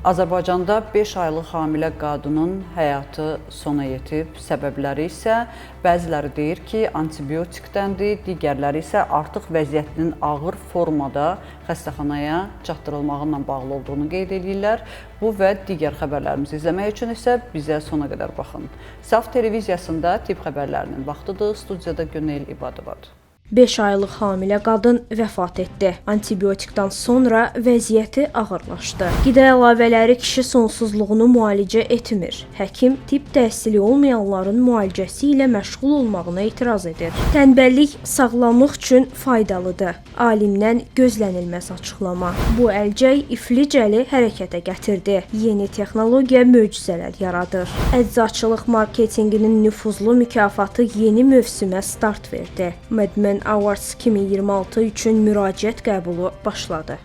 Azərbaycanda 5 aylıq hamilə qadının həyatı sona yetib. Səbəbləri isə bəziləri deyir ki, antibiotikdəndir, digərləri isə artıq vəziyyətinin ağır formada xəstəxanaya çatdırılmağı ilə bağlı olduğunu qeyd edirlər. Bu və digər xəbərlərimizi izləmək üçün isə bizə sona qədər baxın. Saf televiziyasında tibb xəbərlərinin vaxtıdır. Studiyada Günel İbadovadır. 5 aylıq hamilə qadın vəfat etdi. Antibiotikdən sonra vəziyyəti ağırlaşdı. Qida əlavələri kişi sonsuzluğunu müalicə etmir. Həkim tibb təhsili olmayanların müalicəsi ilə məşğul olmağına etiraz edir. Tənbəllik sağlamlıq üçün faydalıdır. Alimdən gözlənilməz açıqlama. Bu əlcək iflic əli hərəkətə gətirdi. Yeni texnologiya möcüzələr yaradır. Əczaçılıq marketinqinin nüfuzlu mükafatı yeni mövsümə start verdi. MedMen Awards 2026 üçün müraciət qəbulu başladı.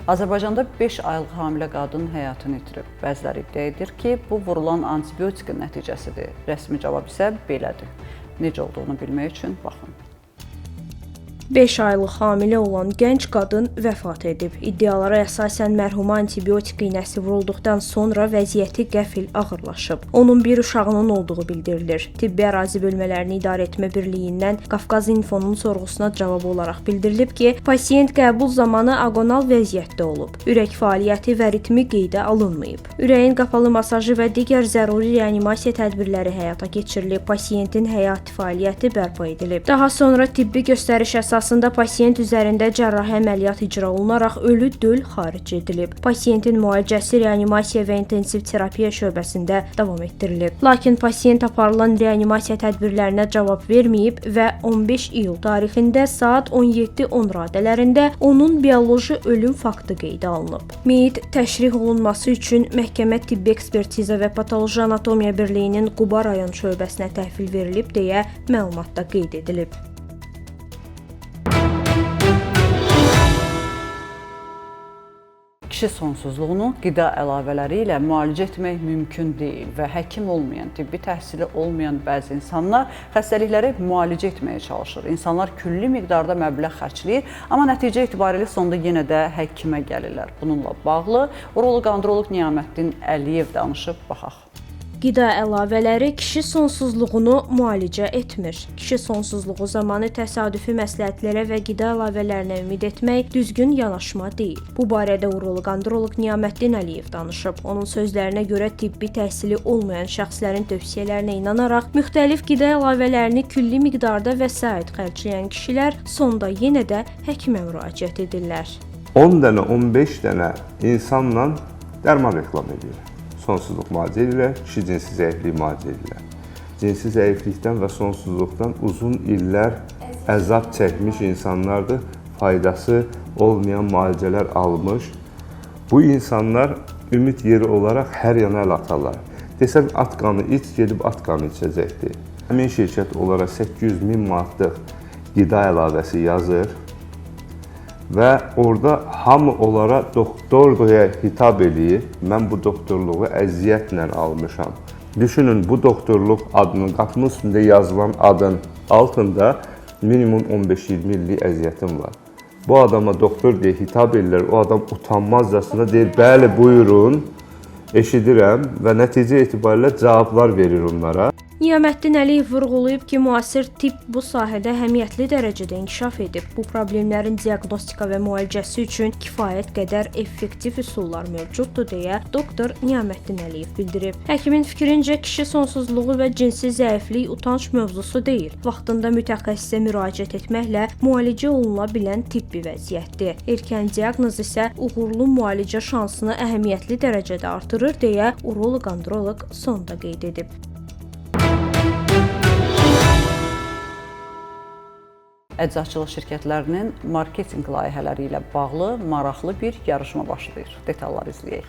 Azərbaycanda 5 aylıq hamilə qadın həyatını itirib. Bəziləri iddia edir ki, bu vurulan antibiotikin nəticəsidir. Rəsmi cavab isə belədir. Necə olduğunu bilmək üçün baxın. 5 aylıq hamilə olan gənc qadın vəfat edib. İddialara əsasən mərhuma antibiotik iynəsi vurulduqdan sonra vəziyyəti qəfil ağırlaşıb. Onun bir uşağının olduğu bildirilir. Tibbi ərazi bölmələrini idarə etmə birliyindən Qafqaz İnfonun sorğusuna cavab olaraq bildirilib ki, pasiyent qəbul zamanı agonal vəziyyətdə olub. Ürək fəaliyyəti və ritmi qeydə alınmayıb. Ürəyin qapalı masajı və digər zəruri reanimasiya tədbirləri həyata keçirilib. Pasiyentin həyati fəaliyyəti bərpa edilib. Daha sonra tibbi göstəriş əsasında pasiyent üzərində cərrahi əməliyyat icra olunaraq ölü döl xaric edilib. Pasiyentin müalicəsi reanimasiya və intensiv terapiya şöbəsində davam etdirilib. Lakin pasiyent aparılan reanimasiya tədbirlərinə cavab verməyib və 15 iyul tarixində saat 17:10 radələrində onun bioloji ölüm faktı qeydə alınıb. Meyit təşrih olunması üçün məhkəmə tibbi ekspertiza və patoloji anatomiya birliyinin Quba rayon şöbəsinə təhvil verilib deyə məlumatda qeyd edilib. Kişi sonsuzluğunu qida əlavələri ilə müalicə etmək mümkün deyil və həkim olmayan, tibbi təhsili olmayan bəzi insanlar xəstəlikləri müalicə etməyə çalışır. İnsanlar külli miqdarda məbləğ xərcləyir, amma nəticə etibarilə sonda yenə də həkimə gəlirlər. Bununla bağlı uroloq-androloq Niyaməddin Əliyev danışıb, baxaq. Qida əlavələri kişi sonsuzluğunu müalicə etmir. Kişi sonsuzluğu zamanı təsadüfi məsləhətlərə və qida əlavələrinə ümid etmək düzgün yanaşma deyil. Bu barədə uroloq-androloq Niyaməddin Əliyev danışıb. Onun sözlərinə görə tibbi təhsili olmayan şəxslərin tövsiyələrinə inanaraq müxtəlif qida əlavələrini külli miqdarda vəsait xərcləyən kişilər sonda yenə də həkimə müraciət edirlər. 10 dənə, 15 dənə insanla dərman reklam edir. Sonsuzluq müalicə edirlər, kişi cinsi zəifliyi müalicə edirlər. Cinsi zəiflikdən və sonsuzluqdan uzun illər əzab çəkmiş insanlardır, faydası olmayan müalicələr almış. Bu insanlar ümid yeri olaraq hər yana əl atarlar. Desən at qanı iç, gedib at qanı içəcəkdir. Həmin şirkət onlara 800 min manatlıq qida əlavəsi yazır və orada hamı onlara doktor deyə hitab eləyir. Mən bu doktorluğu əziyyətlə almışam. Düşünün, bu doktorluq adının qapının üstündə yazılan adın altında minimum 15-20 illik əziyyətim var. Bu adama doktor deyə hitab edirlər. O adam utanmazcasına deyir, bəli, buyurun, eşidirəm və nəticə etibarilə cavablar verir onlara. Niyaməddin Əliyev vurğulayıb ki, müasir tibb bu sahədə əhəmiyyətli dərəcədə inkişaf edib. Bu problemlərin diaqnostika və müalicəsi üçün kifayət qədər effektiv üsullar mövcuddur deyə doktor Niyaməddin Əliyev bildirib. Həkimin fikrincə kişi sonsuzluğu və cinsi zəiflik utanc mövzusu deyil. Vaxtında mütəxəssisə müraciət etməklə müalicə oluna bilən tibbi vəziyyətdir. Erkən diaqnoz isə uğurlu müalicə şansını əhəmiyyətli dərəcədə artırır deyə uroloq-androloq sonda qeyd edib. Əczaçılıq şirkətlərinin marketinq layihələri ilə bağlı maraqlı bir yarışma başlayır. Detalları izləyək.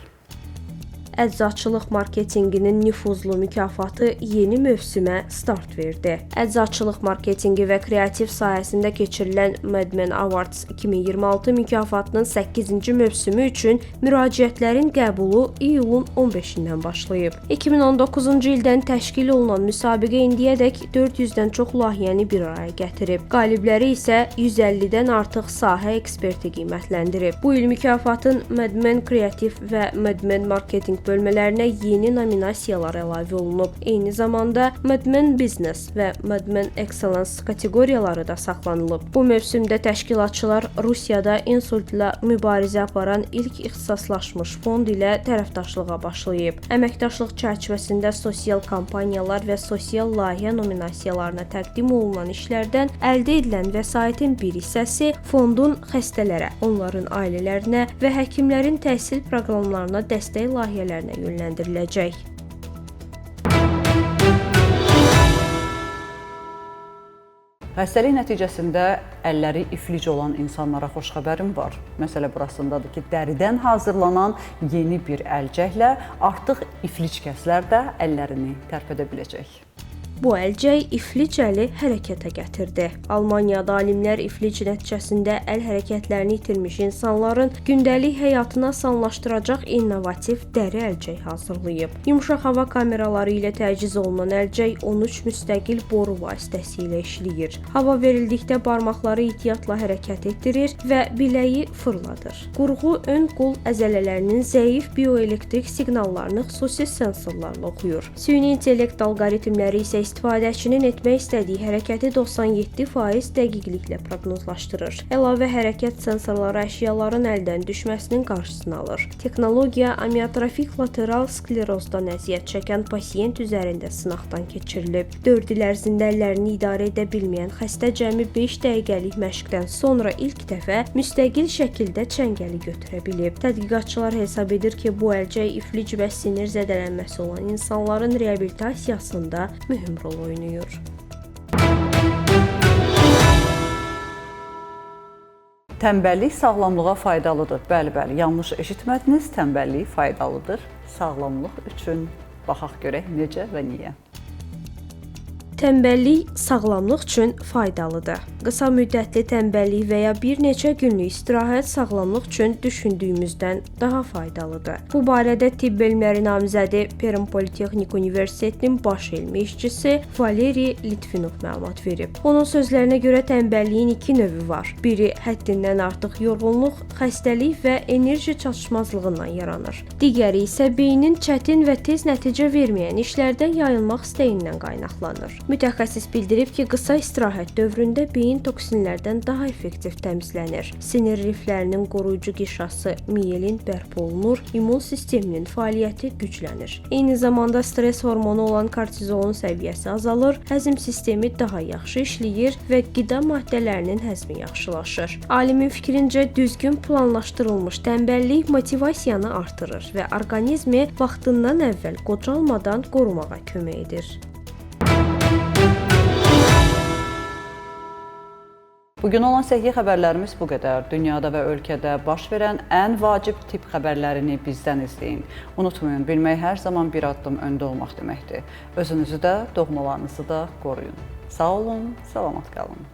Əczaçılıq marketinqinin nüfuzlu mükafatı yeni mövsümə start verdi. Əczaçılıq marketinqi və kreativ sahəsində keçirilən MedMen Awards 2026 mükafatının 8-ci mövsümü üçün müraciətlərin qəbulu iyulun 15-dən başlayıb. 2019-cu ildən təşkil olunan müsabiqə indiyədək 400-dən çox layihəni bir araya gətirib. Qalibləri isə 150-dən artıq sahə eksperti qiymətləndirib. Bu il mükafatın MedMen Kreativ və MedMen Marketinq bölmələrinə yeni nominasiyalar əlavə olunub. Eyni zamanda MedMen Business və MedMen Excellence kateqoriyaları da saxlanılıb. Bu mövsümdə təşkilatçılar Rusiyada insultla mübarizə aparan ilk ixtisaslaşmış fond ilə tərəfdaşlığa başlayıb. Əməkdaşlıq çərçivəsində sosial kampaniyalar və sosial layihə nominasiyalarına təqdim olunan işlərdən əldə edilən vəsaitin bir hissəsi fondun xəstələrə, onların ailələrinə və həkimlərin təhsil proqramlarına dəstək layihələrinə yönləndiriləcək. Xəstəlik nəticəsində əlləri iflic olan insanlara xoş xəbərim var. Məsələ burasındadır ki, dəridən hazırlanan yeni bir əlcəklə artıq iflic kəslər də əllərini tərpədə biləcək. Bu əlcək iflic əli hərəkətə gətirdi. Almaniyada alimlər iflic nəticəsində əl hərəkətlərini itirmiş insanların gündəlik həyatını asanlaşdıracaq innovativ dəri əlcək hazırlayıb. Yumşaq hava kameraları ilə təchiz olunan əlcək 13 müstəqil boru vasitəsilə işləyir. Hava verildikdə barmaqları ehtiyatla hərəkət etdirir və biləyi fırladır. Qurğu ön qol əzələlərinin zəif bioelektrik siqnallarını xüsusi sensorlarla oxuyur. Süni intellekt alqoritmləri isə istifadəçinin etmək istədiyi hərəkəti 97% dəqiqliklə proqnozlaşdırır. Əlavə hərəkət sensorları əşyaların əldən düşməsinin qarşısını alır. Texnologiya amiotrofik lateral sklerozdan əziyyət çəkən pasiyent üzərində sınaqdan keçirilib. 4 il ərzində əllərini idarə edə bilməyən xəstə cəmi 5 dəqiqəlik məşqdən sonra ilk dəfə müstəqil şəkildə çəngəli götürə bilib. Tədqiqatçılar hesab edir ki, bu əlcək iflic və sinir zədələnməsi olan insanların reabilitasiyasında mühüm rol oynayır. Tənbəllik sağlamlığa faydalıdır. Bəli, bəli, yanlış eşitmədiniz. Tənbəllik faydalıdır sağlamlıq üçün. Baxaq görək necə və niyə. Tənbəllik sağlamlıq üçün faydalıdır. Qısa müddətli tənbəllik və ya bir neçə günlük istirahət sağlamlıq üçün düşündüyümüzdən daha faydalıdır. Bu barədə tibb elmləri namizədi Perm Politexnik Universitetinin baş elmi işçisi Valeri Litvinov məlumat verib. Onun sözlərinə görə tənbəlliyin iki növü var. Biri həddindən artıq yorğunluq, xəstəlik və enerji çatışmazlığından yaranır. Digəri isə beynin çətin və tez nəticə verməyən işlərdən yayılmaq istəyindən qaynaqlanır. Mütəxəssis bildirib ki, qısa istirahət dövründə beyin toksinlərdən daha effektiv təmizlənir. Sinir liflərinin qoruyucu qişası miyelin bərpa olunur, immun sisteminin fəaliyyəti güclənir. Eyni zamanda stres hormonu olan kortizolun səviyyəsi azalır, həzm sistemi daha yaxşı işləyir və qida maddələrinin həzmi yaxşılaşır. Alimin fikrincə, düzgün planlaşdırılmış tənbəllik motivasiyanı artırır və orqanizmi vaxtından əvvəl qocalmadan qorumağa kömək edir. Bugün olan səhiyyə xəbərlərimiz bu qədər. Dünyada və ölkədə baş verən ən vacib tibb xəbərlərini bizdən izləyin. Unutmayın, bilmək hər zaman bir addım öndə olmaq deməkdir. Özünüzü də, doğmalarınızı da qoruyun. Sağ olun, salamat qalın.